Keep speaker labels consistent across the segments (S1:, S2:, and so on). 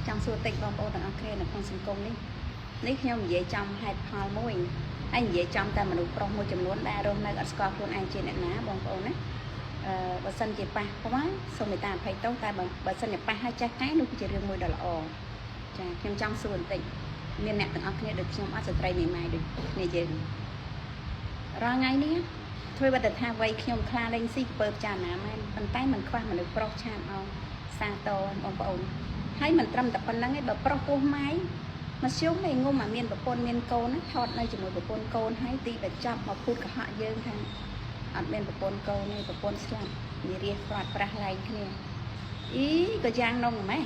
S1: ចង់សួរតិចបងប្អូនទាំងអស់គ្នានៅក្នុងសង្គមនេះនេះខ្ញុំនិយាយចំហេតុផលមួយហើយនិយាយចំតែមនុស្សប្រុសមួយចំនួនដែលរស់នៅអត់ស្គាល់ខ្លួនឯងជាអ្នកណាបងប្អូនណាអឺបើសិនជាប៉ះពាល់សូមមេត្តាអភ័យទោសតែបើសិនជាប៉ះហើយចេះកែនោះគឺជារឿងមួយដ៏ល្អចាខ្ញុំចង់សួរបន្តិចមានអ្នកទាំងអស់គ្នាដូចខ្ញុំអត់ស្ត្រីមេម៉ាយដូចគ្នាយើងរាល់ថ្ងៃនេះធ្វើបទថាវ័យខ្ញុំខ្លាលេងស៊ីកពើចាណាមែនប៉ុន្តែមិនខ្វះមនុស្សប្រុសឆាតមកសាតបងប្អូនហើយមិនត្រឹមតែប៉ុណ្្នឹងទេបើប្រុសពោះម៉ាយមធ្យមឯងុំអាមានប្រពន្ធមានកូនណាថតនៅជាមួយប្រពន្ធកូនហើយទីបញ្ចប់មកភូតកុហកយើងថាអត់មានប្រពន្ធកូនទេប្រពន្ធស្លាប់និរាសប្រាត់ប្រាស់ឡែងគ្នាអីក៏យ៉ាងនងម៉េះ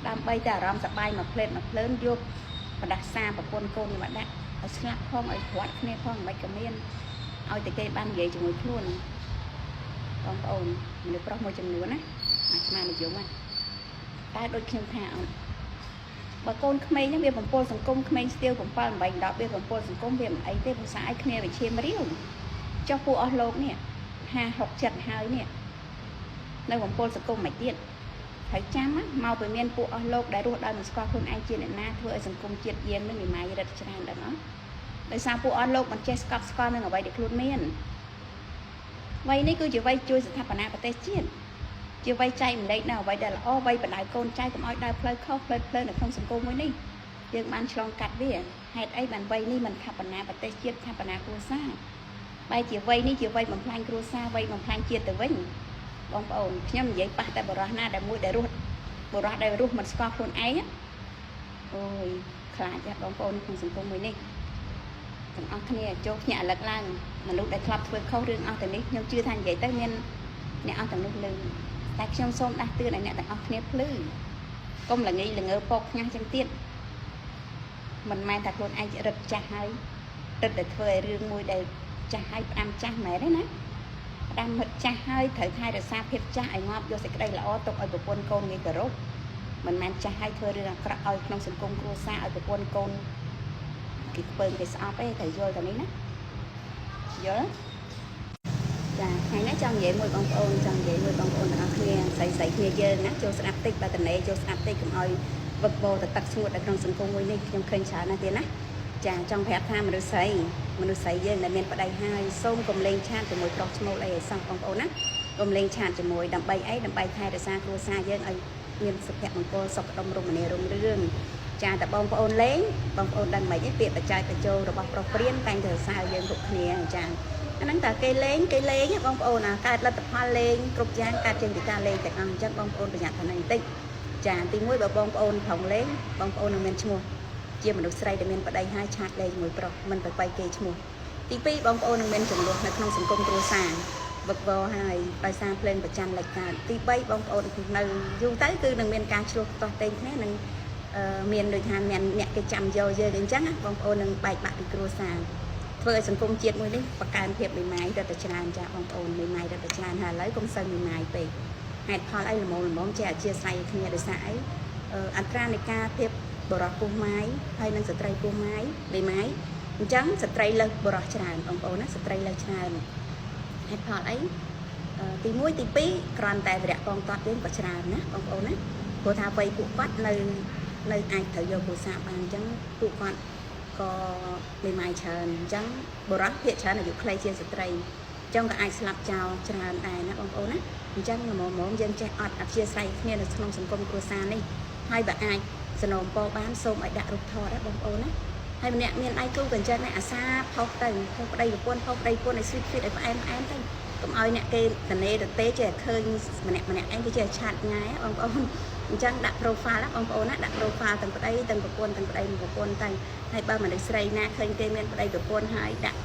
S1: ដើម្បីតែអារម្មណ៍សប្បាយមួយផ្លេតមួយភ្លើនយកបដាសាប្រពន្ធកូនមកដាក់ឲ្យស្លាប់ផងឲ្យព្រាត់គ្នាផងមិនក៏មានឲ្យតែគេបាននិយាយជាមួយខ្លួនបងប្អូនមនុស្សប្រុសមួយចំនួនណាអាត្មានិយមណាតែដូចខ្ញុំថាអត់បើកូនក្មេងហ្នឹងវាបំពុលសង្គមក្មេងស្ទាវ7 8 10វាបំពុលសង្គមវាមិនអីទេភាសាឲ្យគ្នាវាឈាមរាវចុះពួកអស់លោកនេះ50 60 70ហើយនេះនៅបំពុលសង្គមមិនទៀតត្រូវចាំមកពីមានពួកអស់លោកដែលរស់ដោយមិនស្គាល់ខ្លួនឯងជាអ្នកណាធ្វើឲ្យសង្គមជាតិយើងនឹងវិម័យរិទ្ធច្រើនដល់អត់ដោយសារពួកអស់លោកមិនចេះស្កប់ស្កល់នឹងអ្វីដែលខ្លួនមានវ័យនេះគឺជាវ័យជួយស្ថាបនាប្រទេសជាតិជាវ័យចែកម្លែកនៅអ្វីដែលល្អវ័យបដៅកូនចៅកុំឲ្យដើរផ្លូវខុសផ្លូវផ្លូវនៅក្នុងសង្គមមួយនេះយើងបានឆ្លងកាត់វាហេតុអីបានវ័យនេះមិនស្ថាបនាប្រទេសជាតិស្ថាបនាគ្រួសារបែរជាវ័យនេះជាវ័យបំផ្លាញគ្រួសារវ័យបំផ្លាញជាតិទៅវិញបងប្អូនខ្ញុំនិយាយប៉ះតែបរោះណាដែលមួយដែលរស់បរោះដែលរស់មិនស្គាល់ខ្លួនឯងអូយខ្លាចចាស់បងប្អូនក្នុងសង្គមមួយនេះទាំងអស់គ្នាចូលភ្ញាក់រលឹកឡើងមនុស្សដែលធ្លាប់ធ្វើខុសរឿងអស់ទៅនេះខ្ញុំជឿថានិយាយទៅមានអ្នកអស់ទាំងនោះលឺតែខ្ញុំសូមដាស់តឿនឲ្យអ្នកទាំងអស់គ្នាភ្លឺកុំល្ងីល្ងើពកផ្ញើចឹងទៀតមិនមែនថាខ្លួនឯងរឹតចាស់ហើយរឹតតែធ្វើឲ្យរឿងមួយដែលចាស់ហើយផ្ដាំចាស់មែនទេណាផ្ដាំហិតចាស់ហើយត្រូវថែរក្សាភាពចាស់ឲ្យងាប់យកសេចក្តីល្អទុកឲ្យប្រពន្ធកូនងាយគោរពមិនមែនចាស់ហើយធ្វើរឿងអាក្រក់ឲ្យក្នុងសង្គមគ្រួសារឲ្យប្រពន្ធកូនគេខ្ពើមគេស្អប់ទេត្រូវយល់តែនេះណាយល់ចាថ្ងៃនេះចង់និយាយមួយបងប្អូនចង់និយាយមួយបងប្អូនទាំងអស់គ្នាស្រីស្រីគ្នាយើងណាចូលស្ដាប់តិចបើតនេចូលស្ដាប់តិចកុំឲ្យវឹកវរទៅទឹកស្ងួតនៅក្នុងសង្គមមួយនេះខ្ញុំឃើញច្រើនណាស់ទៀតណាចាចង់ប្រាប់ថាមនុស្សស្រីមនុស្សស្រីយើងដែលមានប្តីហើយសូមកុំលេងឆាតជាមួយប្រុសឈ្មោលអីឲ្យសោះបងប្អូនណាកុំលេងឆាតជាមួយដើម្បីអីដើម្បីថែរក្សាគ្រួសារយើងឲ្យមានសុភមង្គលសុខដុមរមនារុងរឿងចាតែបងប្អូនលេងបងប្អូនដឹងមិនអីពាក្យបច្ច័យបញ្ចោរបស់ប្រុសព្រានតែងតែសរសើរយើងគ្រប់គ្នាចាអាហ្នឹងតើគេលេងគេលេងបងប្អូនអាកើតលទ្ធផលលេងគ្រប់យ៉ាងកើតចេញពីការលេងទាំងអស់អញ្ចឹងបងប្អូនប្រយ័ត្នថាហ្នឹងបន្តិចចាទីមួយបើបងប្អូនប្រងលេងបងប្អូននឹងមានឈ្មោះជាមនុស្សស្រីដែលមានប្តីហើយឆាតលេងជាមួយប្រុសមិនប្របីគេឈ្មោះទី2បងប្អូននឹងមានចំនួននៅក្នុងសង្គមគ្រួសារវឹកវរហើយដោយសារភ្លេងប្រច័នលិចកើតទី3បងប្អូននៅយូរទៅគឺនឹងមានការឆ្លោះទាស់ទែងគ្នានឹងមានដូចថាមានអ្នកគេចាំយកយើងអញ្ចឹងបងប្អូននឹងបែកបាក់ពីគ្រួសារធ្វើឲ្យសង្គមជាតិមួយនេះបង្កើនភាពមេម៉ាយរត់តែច្រើនចាបងប្អូនមេម៉ាយរត់តែច្រើនហើយឥឡូវកុំសូវមេម៉ាយពេកហេតុផលអីល្មមល្មមចេះអធិស្ឋានគ្នាដោយសារអីអត្រានៃការភាពបរោះពោះម៉ាយហើយនិងស្ត្រីពោះម៉ាយមេម៉ាយអញ្ចឹងស្ត្រីលើសបរោះច្រើនបងប្អូនណាស្ត្រីលើសច្រើនហេតុផលអីទី1ទី2គ្រាន់តែវរៈកងតតយើងក៏ច្រើនណាបងប្អូនណាព្រោះថាវ័យពួកគាត់នៅនៅអាចត្រូវយកគ្រួសារបានអញ្ចឹងពួកគាត់ក៏មេម៉ាយច្រើនអញ្ចឹងបរោះភាគច្រើនអាយុខ្លីជាងស្ត្រីអញ្ចឹងក៏អាចស្លាប់ចោលច្រើនដែរណាបងប្អូនណាអញ្ចឹងល្មមៗយើងចេះអត់អធិស្ឋានគ្នានៅក្នុងសង្គមគ្រួសារនេះហើយបើអាចសនំពោបានសូមឲ្យដាក់រូបថតដែរបងប្អូនណាហើយម្នាក់មានដៃគូក៏អញ្ចឹងដែរអាសាផុសទៅផុសប្តីប្រពន្ធផុសប្តីប្រពន្ធឲ្យស្វីតស្វីតឲ្យផ្អែមផ្អែមទៅកុំឲ្យអ្នកគេតនេតទេចេះឃើញម្នាក់ម្នាក់ឯងគេចេះឆាតញ៉ែបងប្អូនអញ្ចឹងដាក់ profile ណាបងប្អូនណាដាក់ profile ទាំងប្តីទាំងប្រពន្ធទាំងប្តីនិងប្រពន្ធទៅហើយបើមនុស្សស្រីណាឃើញគេមានប្តីប្រពន្ធហើយដាក់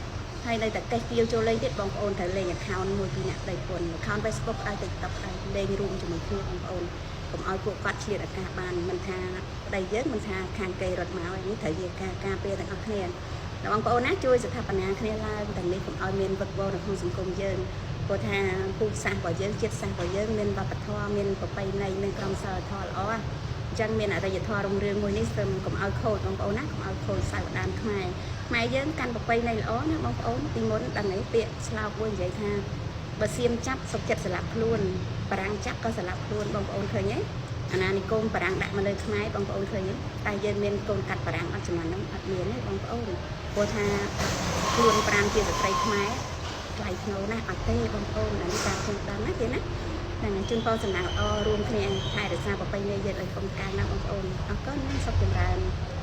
S1: ហើយនៅតែកេះគៀវចូលលេងទៀតបងប្អូនត្រូវលេង account មួយពីរអ្នកប្តីប្រពន្ធ account Facebook ក៏ដោយ TikTok ក៏ដោយលេងរួមជាមួយគ្នាបងប្អូនកុំឲ្យពួកគាត់ឆ្លៀតឱកាសបានមិនថាប្តីយើងមិនថាខាងគេរត់មកឯនេះត្រូវជាការការពារទាំងអស់គ្នាដល់បងប្អូនណាជួយស្ថាបនាគ្នាឡើងទាំងនេះកុំឲ្យមានវឹកវរនៅក្នុងសង្គមយើងព្រោះថាពូជសាសន៍របស់យើងជាតិសាសន៍របស់យើងមានវប្បធម៌មានប្រពៃណីមានក្រមសីលធម៌ល្អអញ្ចឹងមានអរិយធម៌រុងរឿងមួយនេះសូមកុំឲ្យខូចបងប្អូនណាកុំឲ្យខូចសាវដានខ្មែរខ្មែរយើងកាន់ប្រពៃណីល្អណាបងប្អូនពីមុនដឹងអីពាក្យស្លោកមួយនិយាយថាបើសៀមចាប់សុខចិត្តស្លាប់ខ្លួនបារាំងចាប់ក៏ស្លាប់ខ្លួនបងប្អូនឃើញទេ អាណានិគមបារាំងដាក់មកលើខ្មែរបងប្អូនឃើញទេតែយើងមានកូនកាត់បារាំងអត់ចំនួនហ្នឹងអត់មានទេបងប្អូនព្រោះថាខ្លួនប្រានជាស្ត្រីខ្មែរថ្លៃថ្នូរណាស់អត់ទេបងប្អូនអានេះតាមខ្ញុំដឹងណាទេណាហ្នឹងហើយជូនពរសំណាងល្អរួមគ្នាថែរក្សាប្រពៃណីយើងឲ្យកុំកើណាបងប្អូនអរគុណណាសុខចម្រើន។